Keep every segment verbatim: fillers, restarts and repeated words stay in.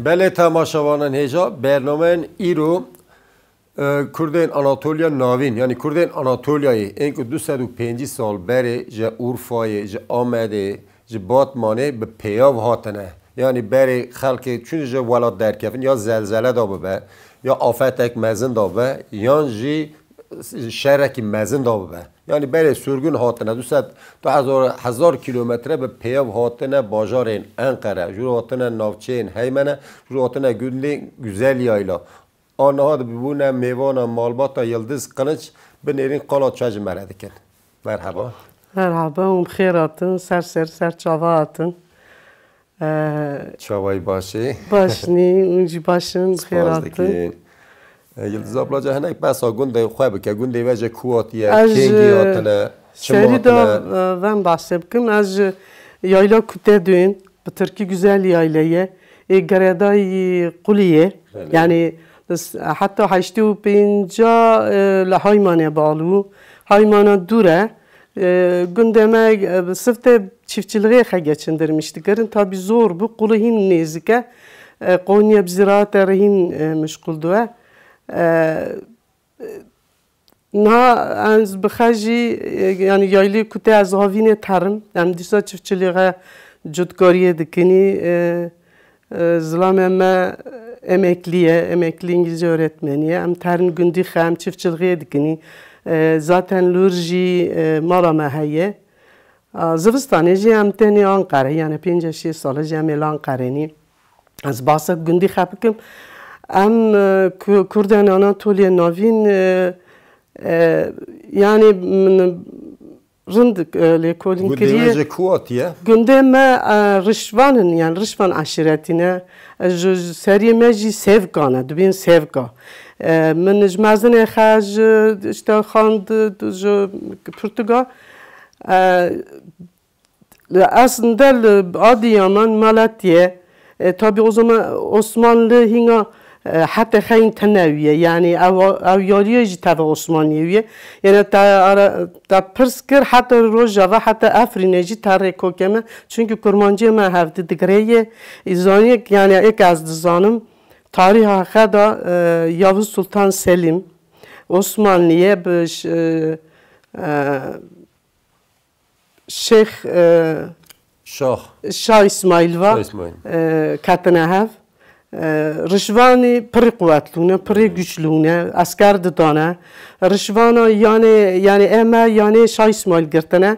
Belê temaşevanên hêja, bernameyên îro, e, Kurdên Anatoliya Navîn, yanî Kurdên Anatolyayê, ên ku du sed û pêncî sal berê ji Urfayê, ji Amedê, ji Batmanê bi pêyav hatine. Yanî berê xelkê çûn ji welat derkevin, ya zelzele da bibe, ya afetek mezin da bibe, yan jî şerekî mezin da bibe. Yanî berê sürgün hatine, du sed, du hezar, hezar kîlometre bi pêyav hatine bajarên Enqere, jû hatine navçeyên Heymene, jû hatine gundê Güzel Yayla. A niha dibûne mêvana malbata Yildiz Kılıç, binêrîn qala çi ji me re dikin. Merhaba. Merhaba, hûn bi xêr hatin, ser ser, ser çava hatin. Ee, Çavayî başê. Baş nî, hûn jî baş in, bi xêr hatin. Spas dikin. E, Yildiz abla, ca hinek behsa gundê xwe bike. Gundê we ji ku hatiye, kêngî hatine, çima hatine? Ez, e, serî de, e, van behsê bikim. Ez ji Yayla Kute duyên, bi tirkî Güzel Yayla ye. Ê geredayî Qulî ye. Belê. Yanî, s-, heta heştê û pênca, e, li Haymanê bal bû. Haymana dûr e. E, gundê me, e, bi siftê çiftçilixê xwe geçindirmiş dikirin. Tabî zor bû, Qulî hîn nêzik e. E, Qonye bi ziraatê re hîn, e, meşgûl dû e. E, niha ez bi xwe jî, e, yanî yaylê Kutê ez havînê terim. Em dîsa çiftçilixê cotkariyê dikinî. E, e, zilamê me emeklî ye, emeklî îngilîzce öğretmenî ye. Em terin gundî xwe, em çiftçilixê dikinî. E, zaten lûr jî, e, mala me heye. A, zivistanê jî em tenê Anqere, yanî pênc şêst sal e jî em ê li Anqerê nî. Ez behsa gundî xwe bikim. Em, e, ku-, Kurdên Anatoliya Navîn, e, e, yanî min rind, e, lêkolîn kiriye. Gundê we ji ku hatiye? Gundê me, e, Rişvan in, yanî Rişvan eşîretî ne. E, ji, ji seriyê me jî Sevka ne, dibên Sevka. E, min ji mezinê xwe ji, işte, xwend, ji Pirtuga. E, Li eslinde li Adiyaman Malatya, e, tabî o zaman Osmanlı hîna, e, hetê xeyîn tine wî ye. Yanî ew, ew yariye jî teve Osmaniyê wî ye. Yanî te ara, te pirs kir heta Rojava, heta Efrînê jî te rê kokeme. Çunkî kurmanciyê me hevdi digirê ye. Î zaniyek, yanî êk ez dizanim, tarîha xwe da, e, Yavuz Sultan Selim, Osmanliyê bi ş-, e, e, Şêx, e, Şah. Şah Îsmaîl va, Şah Îsmaîl. E, ketine hev. E, Rişvanî pirî quwetlû ne, pirî Hı. güçlû ne, esker didane. Rişvana yanê, yanê eme, yanê Şah Îsmaîl girtine,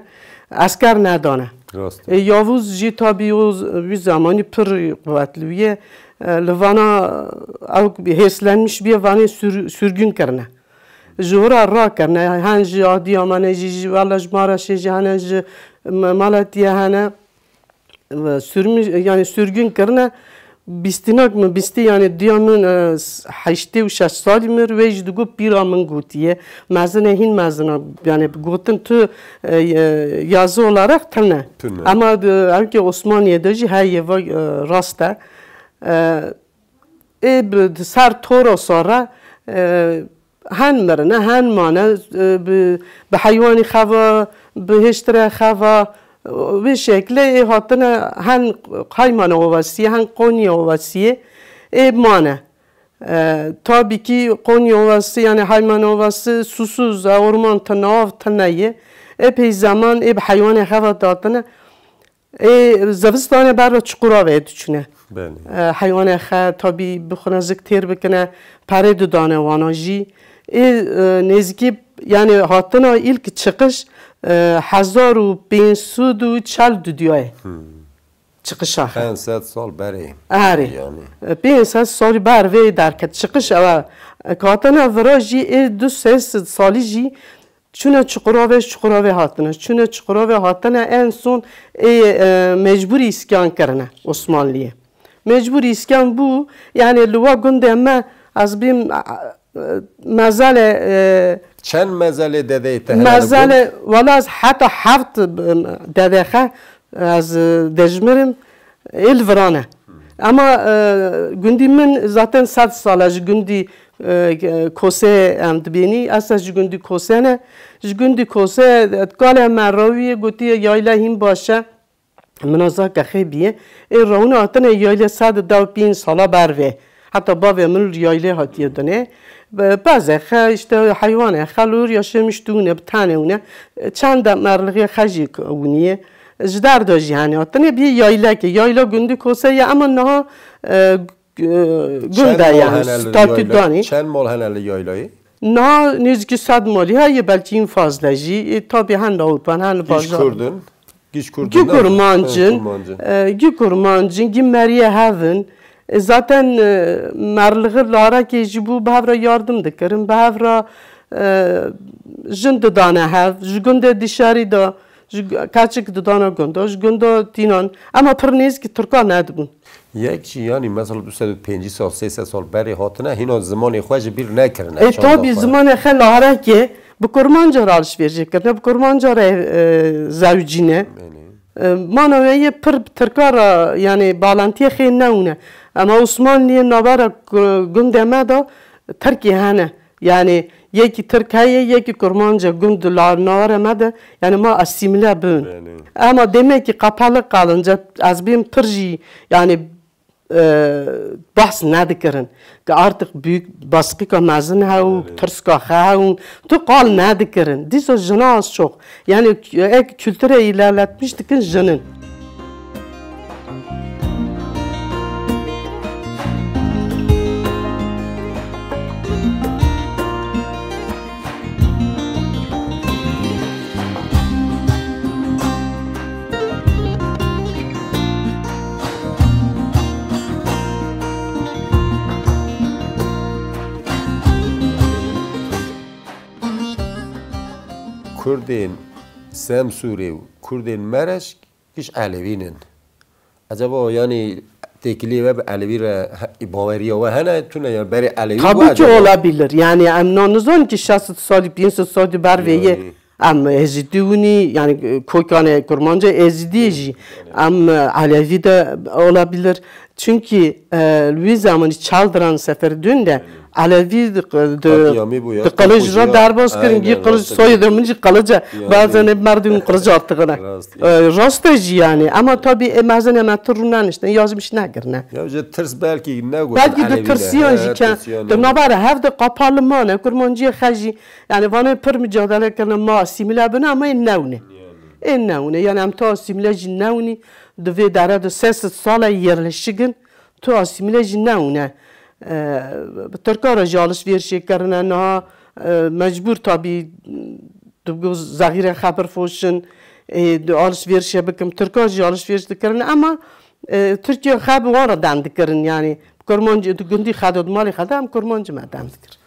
esker nedane. Rast. E, Yavuz jî tabî o z-, wî zamanî pir quwetlû ye. E, li vana ew hêslenmiş bîye, vanê sür-, sürgün kirine. Ji hora rakirine, hen ji Adiyamanê jî, ji wela ji Maraşê jî, hene ji M-, Malatya hene, e, sürmüş, yanî sürgün kirine, bîstinak min bîstî, yanî diya min, e, s-, heştê û şeş salî mir, wê jî digot pîra min gotiye. Mezin e, hîn mezin e, yanî gotin tu, e, e, yazı olarak tune. Tune. Ama, e, ew ki Osmaniyê de jî heye, va, e, rast e. E, Ê bi, di ser Toros'a re, e, hen mirine, hen mane, e, bi, bi heywanî xeva, bi hêştirê xeva, e, vê şekilê ê hatine hen Haymana Ovasiyê, hen Konya Ovasiyê, ê mane. E, tabî kî Konya Ovası, yani Haymana Ovası susuz e, orman tine, av tine ye. Epey zeman ê bi heywanê xeva datine. Ê, zivistanê ber ve Çukurovê diçûne. Belê. E, heywanê xwe tabî bi xwe nezik têr bikine, perê didane wana jî. Ê, e, nêzîkî, yani hatina îlk çıkış, e, hezar û pênc sed û çel dudiyayê. Hmm. Çıkışa xwe. Pênc sed sal berê. Erê. Yani. E, pênc sed salî ber vê derket. Çıkış ew e. Katine vira jî ê du sed salî jî Çûne Çukurovê, ji Çukurovê hatine. Çûne Çukurovê hatine, en son ê, e, mecbûrî îskan kirine Osmanliyê. Mecbûrî îskan bû, yani li wa gundê me, ez bîm, e, e, mezele, e, Çend mezelê dedeyê te hene li gund? Mezele, wala ez heta heft, e, dedê xe, ez, e, dejmirim, ê li virane. Ama, e, gundî min zaten sed sal e ji gundî, e, Kosê em dibênî. Esas ji gundî Kosê ne. Ji gundî Kosê, e, kalê me rawiyê gotiye yayla hîn baş e. Mina zaka xê bîye. Ê rewna hatine yaylê sed û deh û pênc sala bervê. Heta bavê min li yaylê hatiye dinê. Be-, pezê xe, işte heywanê xe lûr yaşamış dûne, bi tane wine. Çend de merliğê xe jî winiye. Ji derda jî hene hatine bîye yayleke. Yayla gundî kose ya, ama niha, e, g-, e, Çend gunda mal yani, hene li statü yayla-, danî. Çend mal hene li yaylayê? Niha nêzîkî sed malî heye, belkî în fazla jî. E, tabi hen li Ewropa, hen li Giş bajar. Kurdin? Giş Kurdin Gi ne? Kurmancin, Hı, Kurmancin. E, gi Kurmancin, gi meriye hevin. E, zaten, e, merliği larekê ji bo bi hev re yardım dikirin, bi hev re, e, jin didane hev, ji gundê dişarî de, ji gu-, keçik didane gunda, ji gunda tînan. Ama pir nêzîkî Tirka nedibûn. Yek jî, yanî, mesela du sed û pêncî sal, sê sed sal berê hatine, hîna zimanê xwe ji bîr nekirine, E, çanda tabi xwe. Zimanê xe larekê bi Kurmanca re alışverişê kirine, bi Kurmanca re, e, zewicîne. Belê. E, mana wê yê pir bi Tirka re, yani, balantiyê xê newne. Ama Osmanliyê navbera ku-, gundê me de Tirkî hene. Yani, yekî Tirk heye, yekî Kurmanca gund la navbera me de, yani, ma asîmîle bin. Belê. Ama demekî kapalı kalınca ez bêm pir jî, yani, e, bahs nedikirin. Ki artık büyük baskıka mezin hew, Evet. Tirska xe hew, tu qal nedikirin. Dîsa jina az çok. Yani ek kültüre ilerletmiş dikin jinin. Kurdên Semsûrê û Kurdên Mereş giş Elewî nin. Acaba, yani, têkiliyê we bi Elewî re he-, baweriya we hene, tune ya berê Elewî Tabii ki olabilir. Yani, em na nizan ki şeş sed salî, pênc sed salî ber vê yê. Yani. Em Êzidî winî, yani, kokanê Kurmanca Êzidî jî. Em Elewî de olabilir. Çünkü, e, li wî zemanî Çaldıran Seferdün de Elewî di, di, Katliamî bû ya, di qilij re derbas kirin, aynen, gî qilij rast e. Soyê de min jî qilij e. Yani. Bazen hep merdin qilij artığına. Rast e. E, rast e jî yani. Ama tabii, e, mezin e me tu rû neniştin, yazmış negirne. Ya, ji tirs belkî ne gotin Elewî de. Belkî di tirsiyan jî ke, tirsiyan di navbera hev de kapalı mane, Kurmanciyê xe jî, yani, vanê pir mücadele kirine, ma asîmîle bin, ama ê newne. Yani. Ê newne. Yani, em tu asîmîle jî newne, di vê dere de sê sed sale yerleşik in, tu asîmîle jî newne. E, bi Tirka re jî alışverişê kirine, niha, e, mecbur tabii, digo zexîre xebir foşin, e, di alışverişe bikim, Tirka jî alışveriş dikirine, ama, e, Tirkiye xe bi wan re dem dikirin, yani, Kurmancî, di gundî xe de, di malê xe de, em Kurmancî me dem dikir.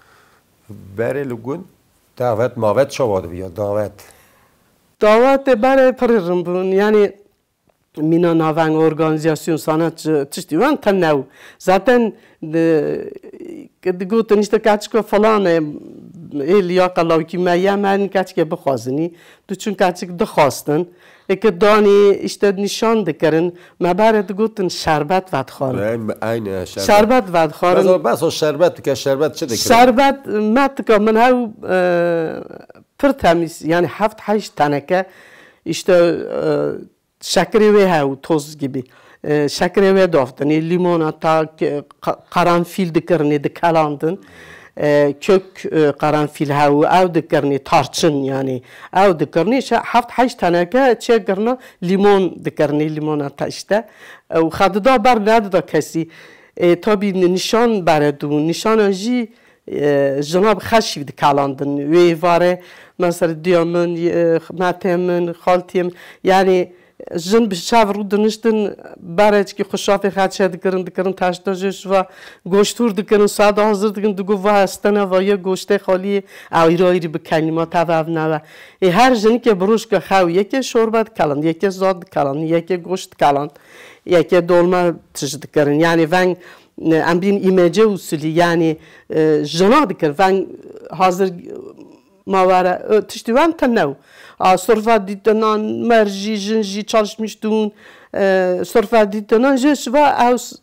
Berê li gund davet mavet çawa dibiya, davet? Dawetê berê pirî rin bûn, yani, mîna naveng, organizasyon, sanatçı, tiştî wan tune bû. Zaten, e, ke digotin, işte, keçika falan e, ê liyaka lawikî me ye, me hin keçikê bixwazinî. Tu çûn keçik dixwastin. Ê ke danî, işte, nîşan dikirin. Me berê digotin şerbet vedixwarin. Aynen, şerbet. Şerbet vedixwarin. Bes o, bes o şerbet dike, şerbet çi dikirin? Şerbet, me tika min hew, e, pir temiz, yani heft heşt teneke, işte, e, şekerê wê hew, toz gibi. E, şekerê wê daftinê, limona ta ke-, ka-, karanfil dikirinê, dikelandin. E, kök, e, karanfil hew, ew dikirinê, tarçın yani. Ew dikirinê, şe-, heft heşt teneke çêkirina limon dikirinê, limona ta işte. E, û xedida ber nedida kesî. E, tabii ni-, nîşan bere dû, nîşana jî, e, jina bi xeşî dikelandin. Wê vare, mesela diya min, e, metê min, xaltiyê min, yani, jin bi şev rû diniştin, bereçkî xwe şafê xeçe dikirin, dikirin teşta jê şiva goşt hûr dikirin, saet hazir dikin, digo va hestene va ye goştê xaliyê, ew îro îrî bi kelîma teve ev neve. Ê her jinikê bi rojka xew yekê şorbe dikeland, yekê zat dikeland, yekê goşt dikeland, yekê dolma tij dikirin. Yani veng, e, em bîn îmece usulî, yani, e, jina dikir, veng hazir mawere, e, tiştî wan tune bû. A, sofra dîtinan, mercî, jin jî çalışmiş dûn, e, sofra dîtinan, jê şiva ew s-,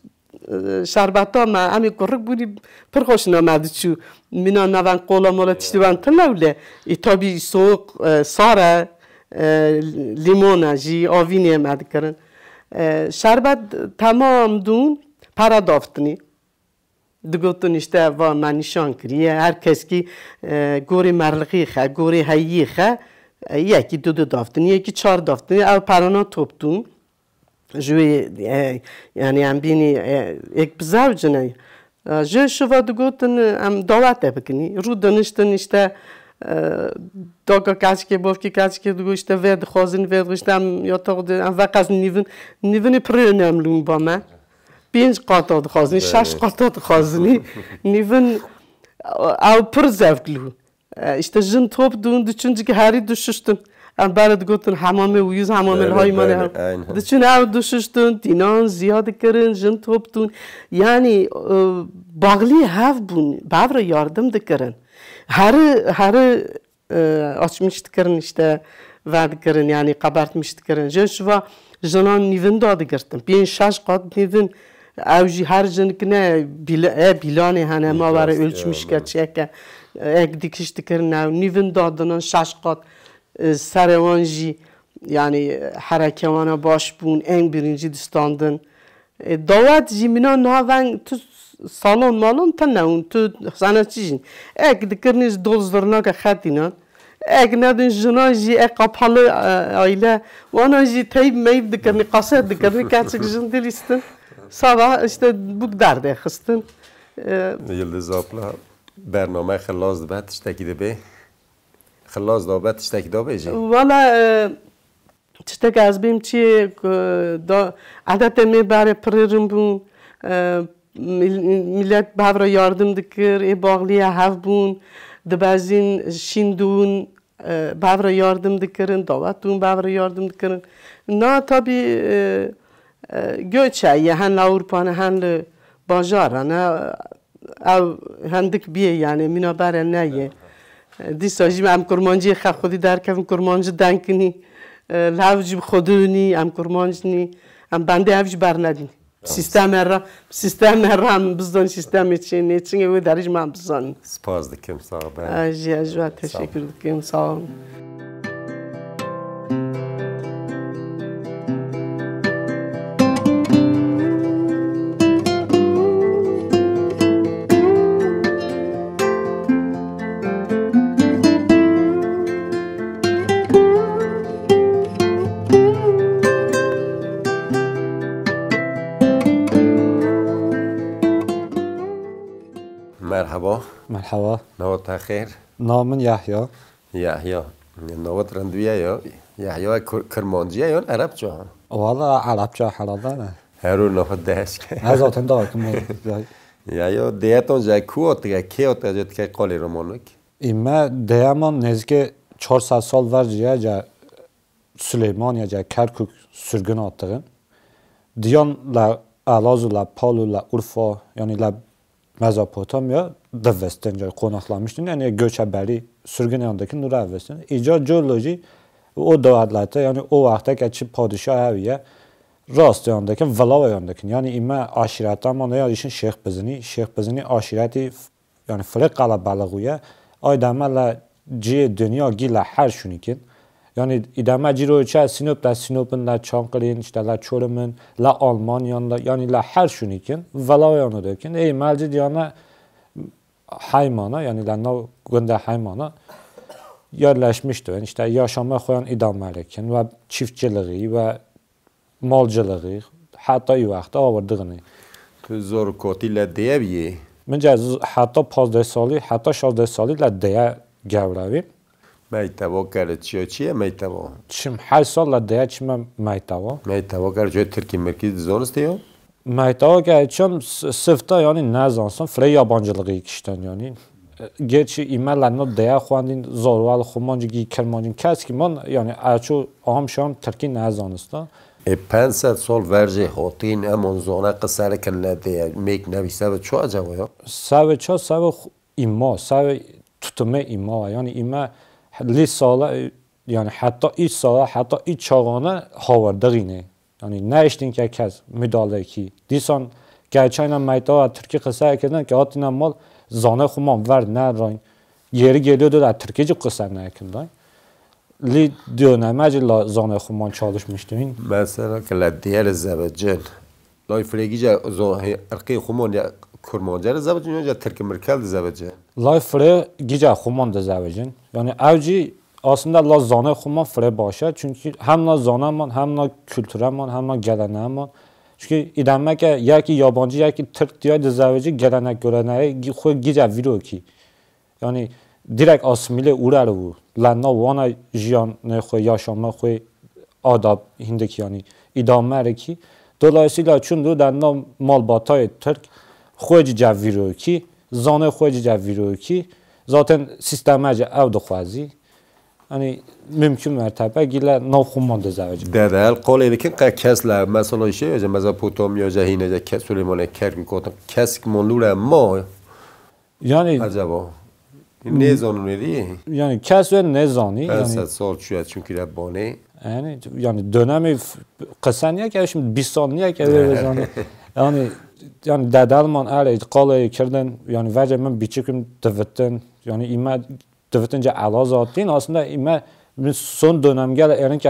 e, şerbeta me, em ê kurik bûnî pir xweşina me diçû. Mîna naveng qola mola tiştî wan tune bû lê. Î tabî soğuk, e, sare, e, limona jî, avînê me dikirin. E, şerbet temam dûn pera daftinî. Digotin işte va me nîşan kiriye. Her keskî, e, gorê merlixî xe, gorê heyî xe, e, yekî du du daftinî, yekî çar daftinî, ew perana top dûn. Ji wê, e, yani em bînî, e, êk bi zewcine. E, ji şiva digotin, em dawete bikinî. Rû diniştin işte, e, doka keçikê, bavkê keçikê digot işte vê dixwazin, vê digot işte em ya tax de, em veqez nîvin, nîvinê pirê önemli ba me. Pênc qata dixwazin, şeş qata dixwazin. Nîvin, ew pir zevk lû. E, işte jin top dûn, diçûn cik herî duşuştin. Em bere digotin hemamê û yüz hemamê li Belê, haymanê belê, hev. Aynen. Diçûn ew duşuştin, tînan ziya dikirin, jin top dûn. Yani, e, bağlî hev bûn, bi hev re yardim dikirin. Herî, herî, e, açmiş dikirin işte, ve dikirin, yani qabertmiş dikirin. Jin şiva jinan nîvin dadigirtin. Pênc şeş qat nîvin, ew jî her jinik ne, bîla-, e, bîlanê hene, ma were Nîkast, ölçmüş e, ke, çiyeke, e, ek dikiş dikirin ew, nîvin dadinan şeş qat, e, serê wan jî, yani, e, hereke wana baş bûn, en birinci distandin. E, dawet jî mina niha veng tu salon malon tune hûn, tu sanatçî jîn. Ek dikirin ji dol zirnake xetînan. Ek nedin jinan jî ek kapalı, e, aile. Wana jî teyb meyb dikirin, kaset dikirin, keçik jin dilîstin. Sava işte bûk derdê xistin. E, Yildiz abla, bername xilas dibe, tiştekî dibe. Xilas dabe, tiştekî dabe jî. Wala, e, Tiştek ez bêm çi, ku da, edetê me berê pirê rin bûn, e, mil-, millet bi hev re yardim dikir, ê baxliye hev bûn, dibezîn, şîn dûn, e, bi hev re yardim dikirin, dawet dûn bi hev re yardim dikirin. Na tabî, e, e, göç heye, hen li Ewropa ne, hen li bajar ne, ew hendik biyê, yani mîna bere neyê. Dîsa jî em kurmanciyê xe xwedî derkevin, kurmancî denkinî, e, li hev jî bi xwedî nî, em kurmanc nî, em bendê hev jî bernedîn. Sîsteme re, sîsteme re em bizan sîstemê çê nê, çingê wê derî jî me em bizanîn. Spas dikim, sağ ol. Ez jî, ez jî we Sağ ol. Teşekkür dikim, sağ olun. Merhaba. Merhaba. Nava te xêr? Nav min Yahya. Yahya. Nava te rind bûye ya. Yahya Kir-, Kirmancî ye yan Erebça? Wala Erebça herhalde ne. Her û nava deşke. Ez zaten da kim. Yahya, deyetan ji ku hatike, kê hatike, ji tike qalê romanik? Îme deyeman nêzîkê çar sed sal ver ciye, ce Süleymaniye, ce Kerkûk sürgün hatixin. Diyan le Elazığ, le Palu, le Urfa, yani le Mezopotamya divestin, yani konaklamıştın, yani göçeberi sürgün yanındaki nura divestin. Ica coğrafi o devlete, yani o vakte ki çi padişah eviye, rast yanındaki, velav yanındaki. Yani ime aşirete ama ne ya işin Şeyh Bizini, Şeyh Bizini aşireti yani firê qelebalix bûye. Ay deme le cihê dinya gî le her şûnîkin. Yani îdeme cîro çe Sinop de Sinopin, le Çankırı'nın, işte le Çorum'un, le Almanya'nın, le, yani le her şûnîkin. Velayan dikin. Ey melcid yani Heymana, yani le nav gunda Heymana yerleşmişti. Yani işte yaşama koyan idame dikin ve çiftçiliği ve malciliği, heta î wexta awir dixinê. Tu zor kotî le deye biyê? Min ce z-, heta pazdeh salî, heta şazdeh salî le deye gewre bî. Meytebo kere çiyo çiye meytebo? Çim heşt sal le deye çime meytebo. Meytebo kere çiyo Tirkî mirkî zanistê yo? Meytebo kere çim s-, sifta yani nezansin, firê yabancılığı kişten yani. Geçî îme le no deya xwendîn, zorwal xumancî gî kirmancîn kes kî man, yani eço aham şam tirkî nezanista. E, pênc sed sal ver jê hatîn, em on zane qise dikin ne deya, mêk nebî sebe ço acaba ya? Sebe ço, sebe xu-, îma, sebe tutumê îma, yani îme lî sala, yani heta î sala, heta î çaxane hawer dixînê. Yani neiştin ke kes müdahale ki. Dîsan gerçayna meytava Tirkî qise kirdin ke hatine mal zane xuman ver ne rayn. Yeri geliyordu da Tirkî cî qise ne kirdin. Li döneme jî la zanê xwe man çalışmıştîn. Mesela ki le diğer zevecin. Lay firê gîce zo-, he, irqê xwe man ya Kurmanca re zevecin ya Tirk Mirkel de zevecin. Lay firê gîce xwe man de zevecin. Yani ev jî aslında la zanê xwe man firê baş e. Çünkü hem la zana man, hem la kültüre man, hem la geleneğe man. Çünkü îdemeke yekî yabancı, yekî Tirk diye de zevecî gelenek göreneği gi-, xwe gîce vîrokî. Yani direkt asimile urer bû. Le nav wana jiyanê xwe, yaşama xwe adab hindek yani idame re kî. Dolayısıyla çundu de nav malbatayê Tirk xwe cî cevîro kî, zanê xwe cî cevîro kî. Zaten sisteme cî ew dixwazî. Yani mümkün mertebe gîle nav xwe man dizewecî. Dedel qolê dikin qe kes le mesela şey ya Mezopotamya ya hîne ya ke Süleymanê Kerkûk gotin kesik mon lûre ma. Yani Acaba. Nêzanûnê dî? Yani kes ve nezani. Pens sed sal çûye çunkî re banê. Yani, yani dönemi f- qise niye ki şimdi bir sal niye ki öyle zani. Yani, yani dedelman erê qalê kirdin yani vece min biçikim divitin yani îme divitin ce ela zatin aslında îme min son dönem gel erin ki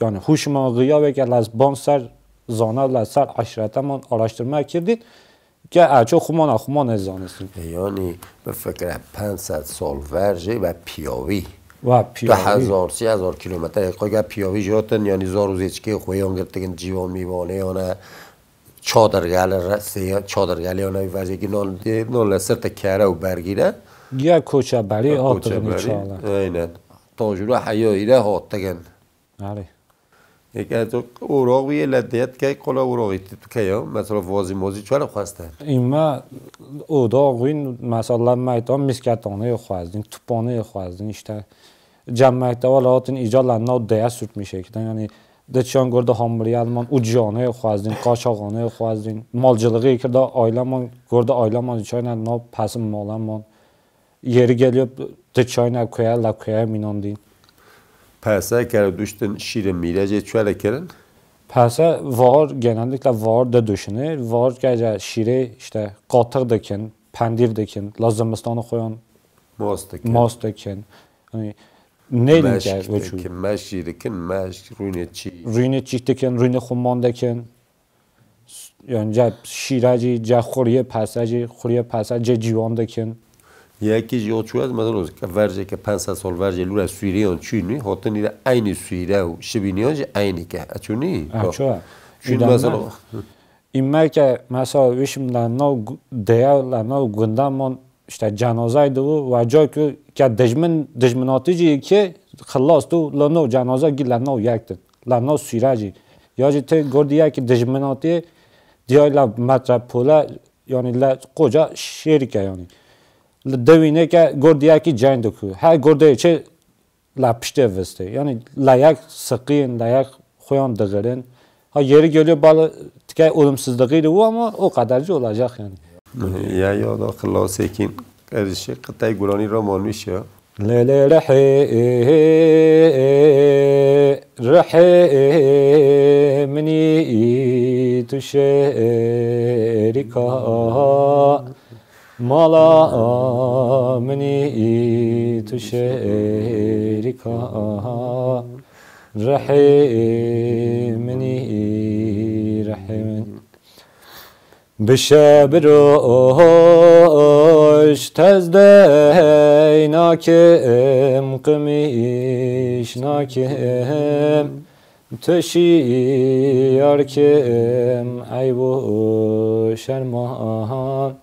yani huşma gıya ve ki lez ban ser zana lez ser aşireteman araştırma kirdin. Ke eço xumana xuma nezanistin. E, yanî bifikire pênc sed sal ver jî ve piyawî. Ve piyawî. Du hezar, sê hezar kilometre. Qo ke piyawî jî hatin, yanî zar û zêçikê xwe yan girtikin, cîwan mîvanê yan e, çadirgele re-, sê-, çadirgelê yan e, verjekî nan dê, nan li ser te kere û bergî re. Giya koçeberî hatirin çala. Aynen. Tajûra heyayî re hatikin. Erê. Eke tu ûroq wî lê diyet key qola ûroqî tu key ya. Mesela vazî mozî çi were xweste? Îme ûroq wîn mesela meyta misketanê xwezdin, tupanê xwezdin işte. Cem meyta wala hatin îca le nav deye sürtmüşe kidan. Yani diçan gorda hamburiyel man û ciyanê xwezdin, qaçaxanê xwezdin. Malcılığı kirda aile man gorda aile man çayna nav pesin mala man. Yeri geliyor diçayna kuye la kuye minandî. Pese kere duştin şîrin mîrecê çi were kirin? Pese var genellikle var de düşünür. Var gece şîrê işte qatık dikin, pendir dikin, la zimistanı koyan Mas dikin. Mas dikin. Yani ne Meşk dikin, meşk jî dikin, meşk, rûnê çî. Rûnê çîk dikin, rûnê xuman dikin. Yani ce şîre jî, ce xuriyê pese jî, xuriyê pese ce ciwan dikin. Yekî jî o çû ez mesela verceke pênc sed sal vercê lûre Sûriyan çûnî, hotinî de eynî Sûre û şibîniyan jî eynî ke. Eçûnî? Eçû. Çûn mesela. Îme ke mesela wişim le nav gu- deya le nav gundan man işte cenazay diwu ve ca ku ke dijmin dijminatî jî ki xilas tu le nav cenaza gî le nav yek din. La nav Sûre jî. Ya jî ti gordî yekî dijminatî diyay la metropole, yanî la qoca şêrîke yanî. Li dewînê ke gordî yekî ceng diku. Her gordê çi la piştê vistê. Yanî la yek siqîn, la yek xuyan digirin. Ha yeri geliyor bal tikey olumsuzluğuydu bu ama o kadar jî olacak yani. Ya ya da xilasêkî ez jî qitey guranî roman wî şiya. Lê lê rihê rihê minî tu şêrîka mala minî tu şêrîka rihê minî rihê min. Bi şev roj tezdey nakim, qimîş nakim, tu şiyar kim eyb û şerman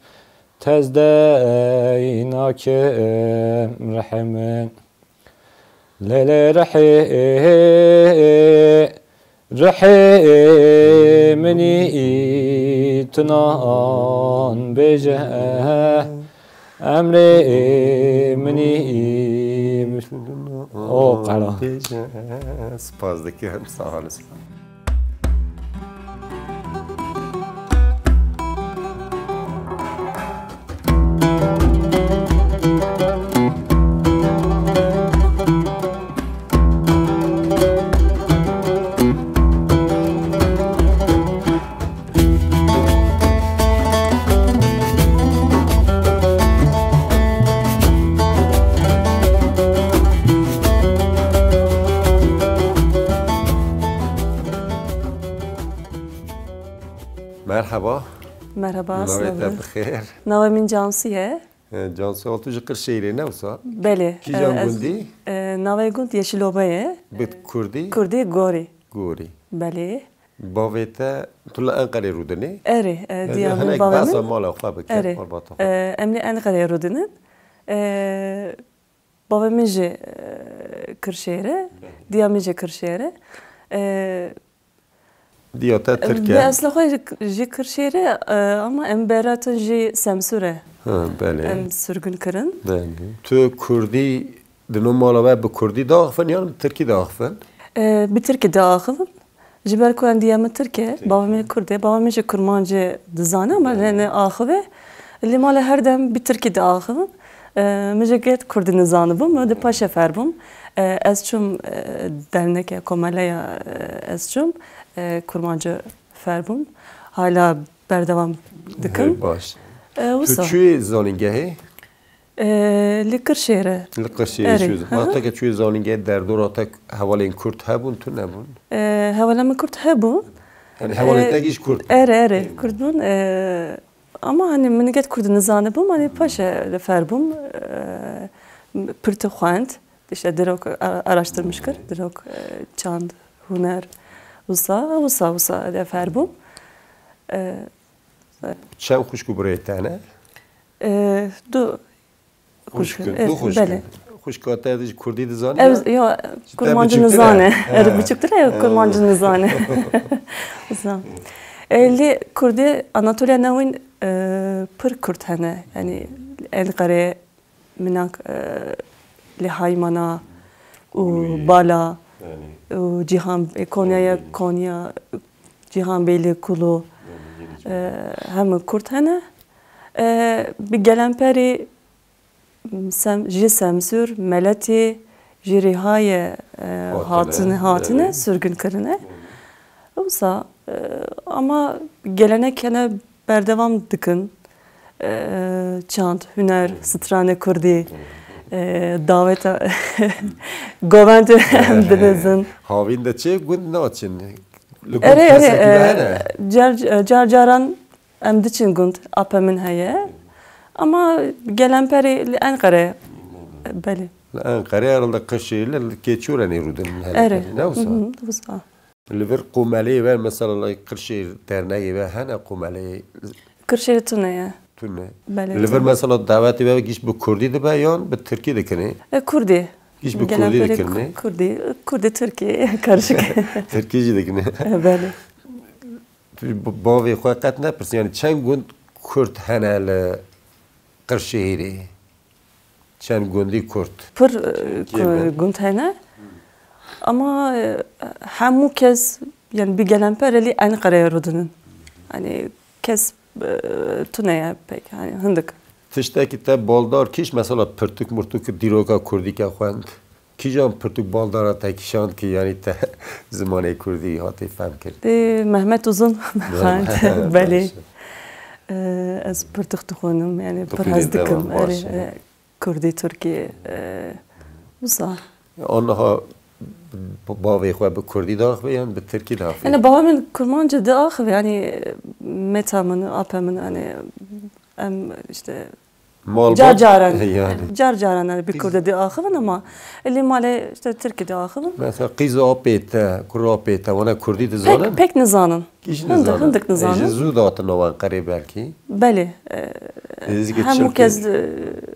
tezdey nakim rihê min. Lê lê rihê, rihê minî tu nan bêje, emrê minî o qera. Spas dikim, sağ olasın. Merhaba. Merhaba, Navê te sınavı. Bi xêr. Navê min Cansu ye. E, Cansu, tu ji Qirşehirê ne wisa? Belê. Kîjan e, ez, gundî? E, navê gund Yeşilova ye. Bi kurdî? Kurdî Gorî. Gorî. Belê. Bavê te, tu li Enqerê rûdinê? Erê, e, diya min, bavê min. Behsa mala xwe bike, malbata xwe. E, em li Enqerê rûdinin. E, Bavê min jî, e, Kirşêr e, diya min jî Kirşêr e. E, Diya te Tirk e? Bi esla xwe jî, jî Kirşêr e, e, ama em beratin jî Semsûr e. Ha, belê. Em sürgün kirin. Belê. Tu kurdî, di nav mala we bi kurdî diaxivin yan bi tirkî diaxivin? E, bi tirkî diaxivin. Ji ber ku em diya min tirk e, bava min kurd e, bava min jî kurmancî dizane ama ne, ne axive. Lê mala her dem bi tirkî diaxivin. E, min jî get kurdî nizanibûm, min di paşê ferbûm. E, ez çûm, e, derneke, komeleya, e, ez çûm, e, kurmancî ferbûm. Hala berdewam dikim. Hey, baş. E, Tu wisa. çûyî zanîngehê? E, li Kirşêr e. Li Qirşêrê Erê, çûyî. Hı hı. Wexta ke çûyî zanîngehê derdora te hevalên kurd hebûn, tu nebûn? E, hevala min kurd hebûn. Yani hevalên E, te jî kurd bûn? Erê, erê, kurd bûn. E, ama hani min get kurd nizanibûm, hani paşê li ferbûm. E, pirtûk xwend. İşte dirok, a-, araştırmış kir. Dirok, e, çand, huner, wisa, wisa, wisa li ferbûm. E, Çend xwişk û birayê te ne? E, du Xwişk xwişk, in, e, du xwişk in. Belê. Xwişka te jî kurdî dizane Ev, ya? Yo, kurmancî nizane. Erê, biçûktir e, kurmancî nizane. Zan. E, lê kurdê Anatoliya Newîn, e, pir kurd hene. Yani Enqerê, Minak, e, li Haymana û Bala û Cîhan, e, Konyaya, Konya, Cîhanbêlî, Kulu, e, hemû kurd hene. E, bi gelemperî Sem-, ji Semsûr, Meletî, ji Rîhayê, e, hatine, hatine, sürgün kirine. Wisa, e, ama gelenek hene berdewam dikin. E, çand, huner, stranê kurdî, e, daweta govend em dinizin. Havîn de çê gund naçin. Li gund Erê, erê, kesekî e, hene? car, car caran em diçin gund, apê min heye. Ama gelemperî li Enqere. Belê. Li Enqere, herhalde Qirşêrî li Keçûrenê rûdin hele, Erê. Ne wisa? Hı hı, wisa. Li vir komeleyê ve, mesela, li Qirşêr dernegê ve hene komeleyê? Qirşêr tune ye. Tune. Belê, Li vir tune. Mesela dawetê ve giş bi kurdî dibe yan bi tirkî dikine? E, kurdî. Giş bi kurdî dikine? Kurdî, kurdî, tirkî, karışık. Tirkî jî dikine. E, belê. Tu ji bavê xwe qet nepirsî, yani çend gund kurd hene li Qirşehîrê? Çend gundî kurd? Pir, e, Kê ku-, be? gund hene. Ama, e, hemû kes, yani bi gelemperê li Enqereyê rûdinin. Yani kes, e, tune ye pek, yani hindik. Tiştekî te baldar kîş, mesela pirtûk mirtûk dîroka kurdî ke xwend? Kîjan pirtûk baldara te kişand ki, yani te zimanê kurdî hatî fehm kir? Ê, Mehmet Uzun xwend, belê. Baş e. Ê, ez pirtûk dixwînim, yani pir hez dikim. Erê, e, kurdî, tirkî, e, wisa. Aniha b-, bavê xwe bi kurdî diaxive yan bi tirkî diaxive? Yani bava min kurmancî diaxive, yani meta min, ape min, yani em işte Malbat, Car caran, yani. Car caran, yani, bi kurdî diaxivin ama li malê, işte, tirkî diaxivin. Mesela qîz û apê te, kur û apê te, wana kurdî dizanin? Pek, pek nizanin. Hiç nizanin. Hindik, hindik nizanin. E, ji zû datin wan qerê belkî. Belê. E, hemû kes, e,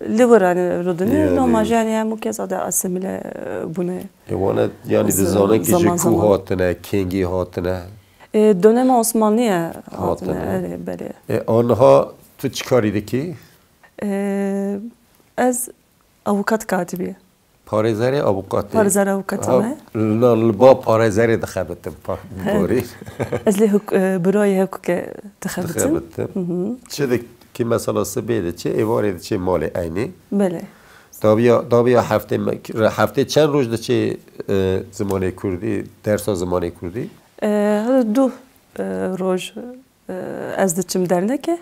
li wir, yani, rûdinê, yani. Loma jî, yani, hemû kes ade asimile, e, bûne. E, wana, yani, dizanin ki ji ku hatine, kengî hatine? E, dönema Osmanlıya hatine, erê, belê. E, aniha tu çi karî dikî? Ee, ez avukat katibî. Parêzerê avukatê. Parêzer avukatê me. Na, li ba parêzerê dixebitim, pa-, gorî. Ez lê huk-, e, büroyê hukukê dixebitim. Dixebitim. Hı hı. Çi dikî mesela sibê diçê, êvarê diçê malê eynî? Belê. Dawiya, dawiya heftê me-, heftê çend roj diçê, e, zimanê kurdî, dersa zimanê kurdî? E, du, e, roj. E, ez diçim derneke,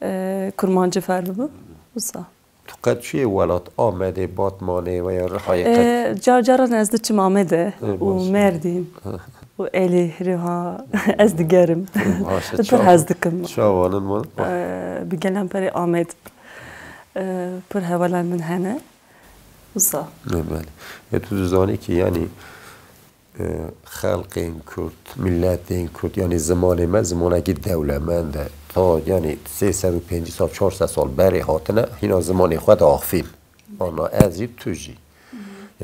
e, kurmancî fêr bibim, wisa. Tu qet çûyê welat, Amedê, Batmanê veya Rihayê qet? E, car caran ez diçim Amedê û Merdîn. û Elî Rêha ez digerim. Baş e, Pir çawa? Hez dikim. Çawa nin man? Ee, bi gelemperê Amed. Ee, pir hevalan min hene. Wisa. Ne belê. Ya tu dizanî ki, yanî, e, xelqên Kurd, milletên Kurd, yanî zimanê me zimanekî dewlemend e. Ta, yanî, sê sed û pêncî sal, çar sed sal berê hatine, hîna zimanê xwe diaxivîn. Ana ez jî, tu jî.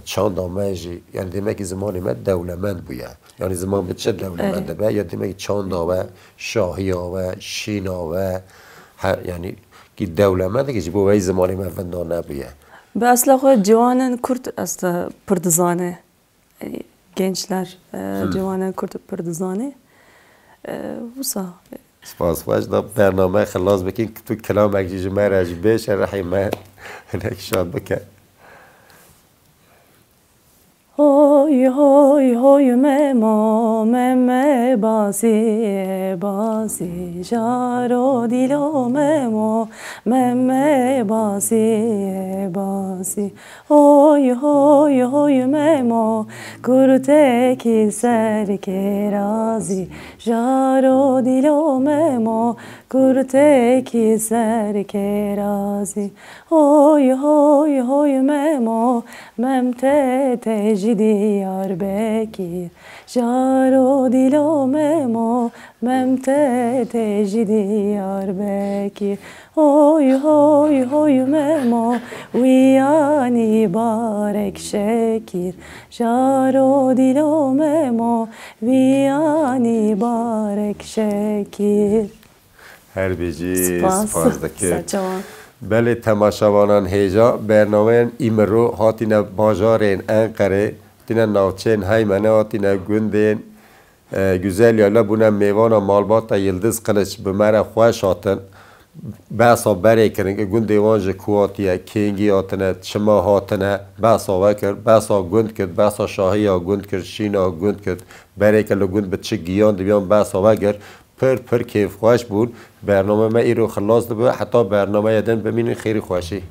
Çanda me jî, yanî, demek ki zimanê me dewlemend bûye. Yanî ziman bi çi dewlemend dibe? Ya demek ki çanda we, şahiya we, şîna we, he, yanî ki dewlemend e ki ji bo wê zimanê me vinda nebûye. Bi esla xwe ciwanên Kurd ez pir dizane. E, gençler, e, ciwanên Kurd pir dizane. E, wisa. Spas xweş da bername xilas bikin, ki tu kilamek jî ji me re jî bêje, rihê me hinek şad bike. Hoy, hoy, hoy, Memo, Meme, basî, basî, jaro dîlo Memo, Meme, basî, basî. Hoy, hoy, hoy, Memo, kurtekî serkê razî, jaro dîlo Memo, kurtekî serkê razî. Hoy, hoy, hoy, Memo, Mem te te ji Diyarbekir. Jaro dîlo Memo, Mem te te ji Diyarbekir. Hoy, hoy, hoy, Memo, wiyanî barek şekir. Jaro dîlo Memo, wiyanî barek şekir. Her bijî, spas. Spas dike. Ser çavan. Belê temaşevanan hêja, bernameyên îmiro hatine bajarên Enqerê, hatine navçeyên Heymene, hatine gundên, e, Güzel Yayla bûne mêvana malbata Yildiz Kiliç, bi me re xweş hatin. Behsa berê kirin ki gundê wan ji ku hatiye, kêngî hatine, çima hatine, behsa we kir, behsa gund kir, behsa şahiya gund kir, şîna gund kir, berê ke li gund bi çi giyan dibiyan behsa we kir. Pir, pir kêfxweş bûn. Bername me îro xilas dibe. Heta bernameya din bimînin xêr û xweşî.